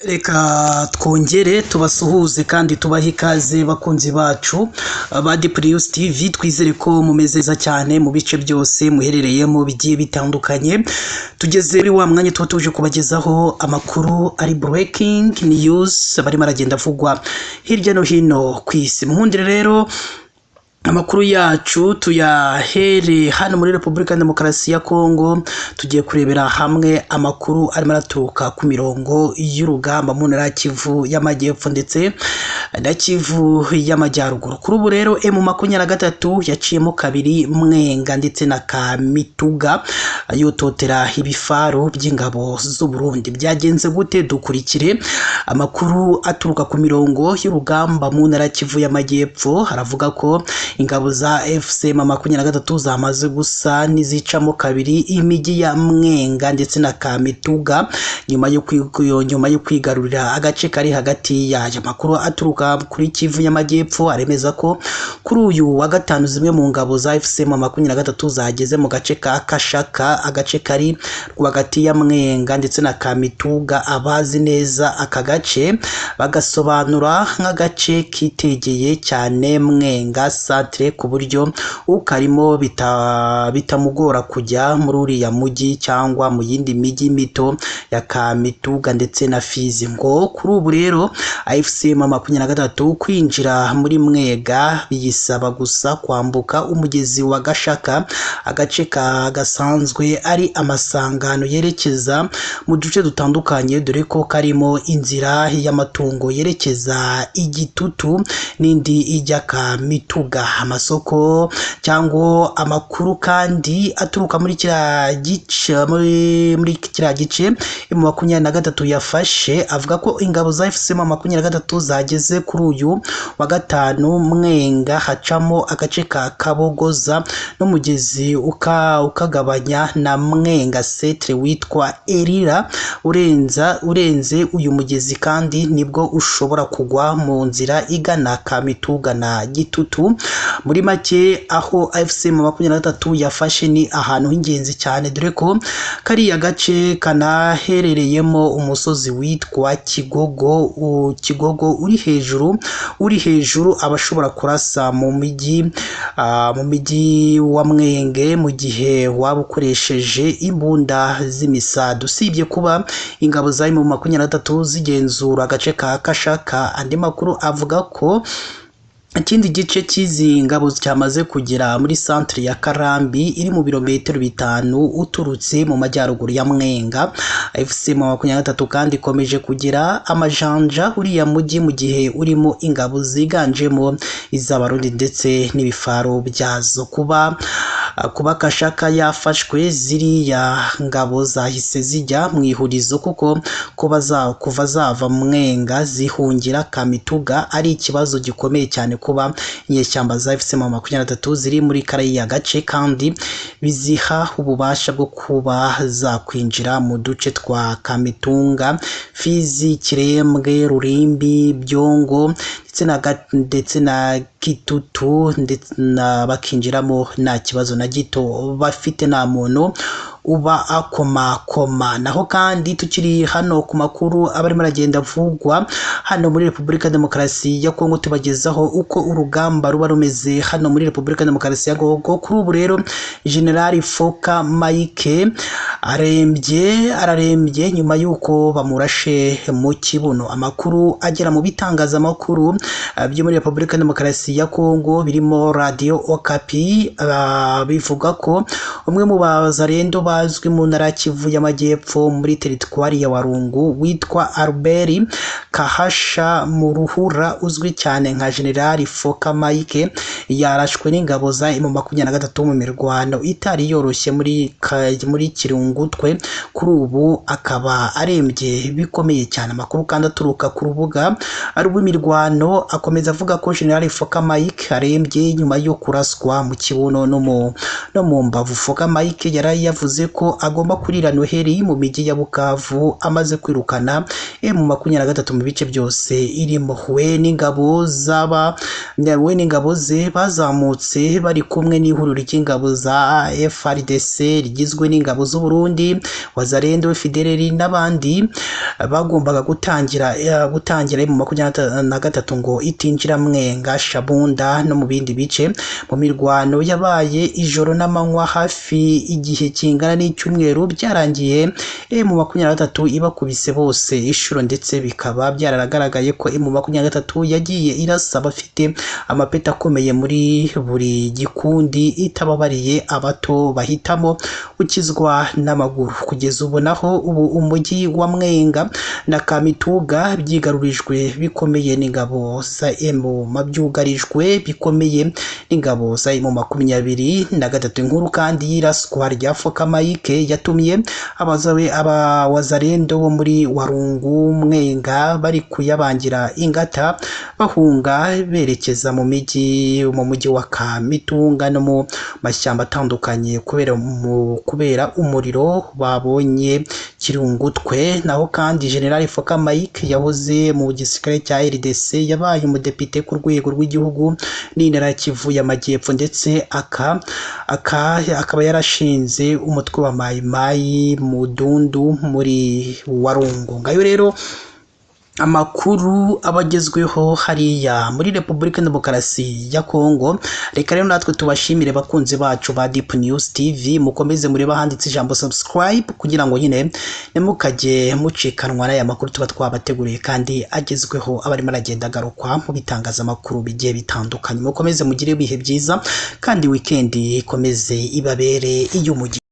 Reka twongere tubasuhuze kandi tubahe ikaze bakunzi bacu ba Deep News TV. Twizere ko mumeze neza cyane mu bice byose muherereyemo bigiye bitandukanye. Tugeze muri wa mwanya tuba tuje kubagezaho amakuru ari breaking news barimo aragenda avugwa hirya no hino ku isi. Muhundire rero amakuru yacu tuyahere hano muri Repubulika ya Demokarasi ya Kongo. Tugiye kurebera hamwe amakuru arimo araturuka ku mirongo y'urugamba mu ntara ya Kivu y'Amajyepfo ndetse na Kivu y'Amajyaruguru. Kuri ubu rero M23 yaciyemo kabiri Mwenga ndetse na Kamituga, yototera ibifaru by'ingabo z'u Burundi. Byagenze gute? Dukurikire amakuru aturuka ku mirongo y'urugamba mu ntara ya Kivu y'Amajyepfo. Haravuga ko ingabo za FC M23 zamaze gusa n'izicamo kabiri imijyi ya Mwenga ndetse na Kamituga nyuma yo kwigarurira agace kari hagati yayo. Amakuru aturuka kuri Kivu y'Amajyepfo aremeza ko kuri uyu wa gatanu zimwe mu ngabo za FC M23 zageze mu gace ka Kashaka, agace kari rwagati ya Mwenga ndetse na Kamituga. Abazi neza aka gace bagasobanura nk'agace kitegeye cyane Mwenga centre, ku buryo ukarimo bitamugora kujya muri uriya mujyi cyangwa mu yindi mijyi mito ya Kamituga ndetse na Fizi. Ngo kuri ubu rero AFC M23 kwinjira muri Mwega biyisaba gusa kwambuka umugezi wa Gashaka, agace ka gasanzwe ari amasangano yerekeza mu duce dutandukanye, dore ko karimo inzira y'amatungo yerekeza Igitutu n'indi ijya Kamituga. Amasoko cyangwa amakuru kandi aturuka muri kiriya gice muri kiriya gice M23 yafashe avuga ko ingabo za FC M23 zageze kuri uyu wa gatanu Mwenga, hacamo agace ka Kabogoza n'umugezi ukagabanya na Mwenga centre witwa Erira. Urenze uyu mugezi kandi nibwo ushobora kugwa mu nzira igana Kamituga na Gitutu. Muri make aho AFC M23 yafashe ni ahantu h'ingenzi cyane, dore ko kariya gace kanaherereyemo umusozi witwa Kigogo. Kigogo uri hejuru abashobora kurasa mu mijyi wa Mwenge mu gihe waba ukoresheje imbunda z'imisadu. Usibye kuba ingabo za M23 zigenzura agace ka Kashaka, andi makuru avuga ko ikindi gice cy'izi ngabo cyamaze kugera muri centre ya Karambi iri mu birometero 5 uturutse mu majyaruguru ya Mwenga. AFC M23 kandi ikomeje kugira amajanja uriya mujyi mu gihe urimo ingabo ziganjemo iz'Abarundi ndetse n'ibifaro byazo. Kuba Kashaka yafashwe, ziriya ngabo zahise zijya mu ihurizo, kuko kuva zava Mwenga zihungira Kamituga ari ikibazo gikomeye cyane kuba inyeshyamba za FC M23 ziri muri kariya gace, kandi biziha ububasha bwo kuba zakwinjira mu duce twa Kamitunga, Fizi, Kirembwe, Rurimbi, Byongo ndetse na Kitutu, ndetse na bakinjiramo nta kibazo na gito bafite, nta muntu uba akomakoma. Naho kandi tukiri hano ku makuru aba arimo aragenda avugwa hano muri Repubulika Demokarasi ya Kongo, tubagezaho uko urugamba ruba rumeze hano muri Repubulika Demokarasi ya Kongo. Kuri ubu rero General Foka Mike arembye, ararembye nyuma y'uko bamurashe mu kibuno. Amakuru agera mu bitangazamakuru byo muri Repubulika Demokarasi ya Kongo birimo Radio Okapi bivuga ko umwe mu bazarendo bazwi mu ntara ya Kivu y'Amajyepfo muri teritwari ya Warungu witwa Albert Kahasha Muruhura, uzwi cyane nka General Foka Mike, yarashwe n'ingabo za M23 mu mirwano itari yoroshye muri Kirungutwe. Kuri ubu akaba arembye bikomeye cyane. Amakuru kandi aturuka ku rubuga rw'imirwano akomeza avuga ko General Foka Mike arembye nyuma yo kuraswa mu kibuno no mu mbavu. Foka Mike yari yavuze ko agomba kurira Noheli mu mijyi ya Bukavu amaze kwirukana M23 mu bice byose irimo. We n'ingabo zaba we n'ingabo ze bazamutse bari kumwe n'ihuriro ry'ingabo za FARDC rigizwe n'ingabo z'u Burundi, Wazalendo, FDLR n'abandi, bagombaga gutangira mu 23 ngo itinjira Mwenga, Shabunda no mu bindi bice. Mu mirwano yabaye ijoro n'amanywa hafi igihe kingana n'icyumweru, byarangiye M23 ibakubise bose inshuro, ndetse bikaba byaragaragaye ko M23 yagiye irasa abafite amapeti akomeye muri buri gikundi, itababariye abato bahitamo gukizwa n'amaguru. Kugeza ubu naho ubu umujyi wa Mwenga na Kamituga byigarurijwe bikomeye n'ingabo za M byugarijwe bikomeye n'ingabo za M23. Inkuru kandi y'iraswa rya Fokamayike yatumye abawazarendo bo muri Warungu Mwenga bari kuyabangira ingata bahunga berekeza mu mujyi wa Kamitunga no mu mashyamba atandukanye kubera umuriro babonye kirungutwe. Naho kandi General Fokamayike yahoze mu gisirikare cya RDC, yabaye umudepite ku rwego rw'igihugu n'intara ya Kivu y'Amajyepfo, ndetse akaba yarashinze umutwe wa Mai Mai Mudundu muri Warungu. Ngayo rero amakuru abagezweho hariya muri Repubulika Demokarasi ya Kongo. Reka rero natwe tubashimire bakunzi bacu ba Deep News TV, mukomeze mureba handitse ijambo subscribe kugira ngo nyine ntimukajye mucikanwa n'aya makuru tuba twabateguriye kandi agezweho, abarimo aragenda agarukwa mu bitangazamakuru bigiye bitandukanye. Mukomeze mugire ibihe byiza kandi weekend ikomeze ibabere iy'umugisha.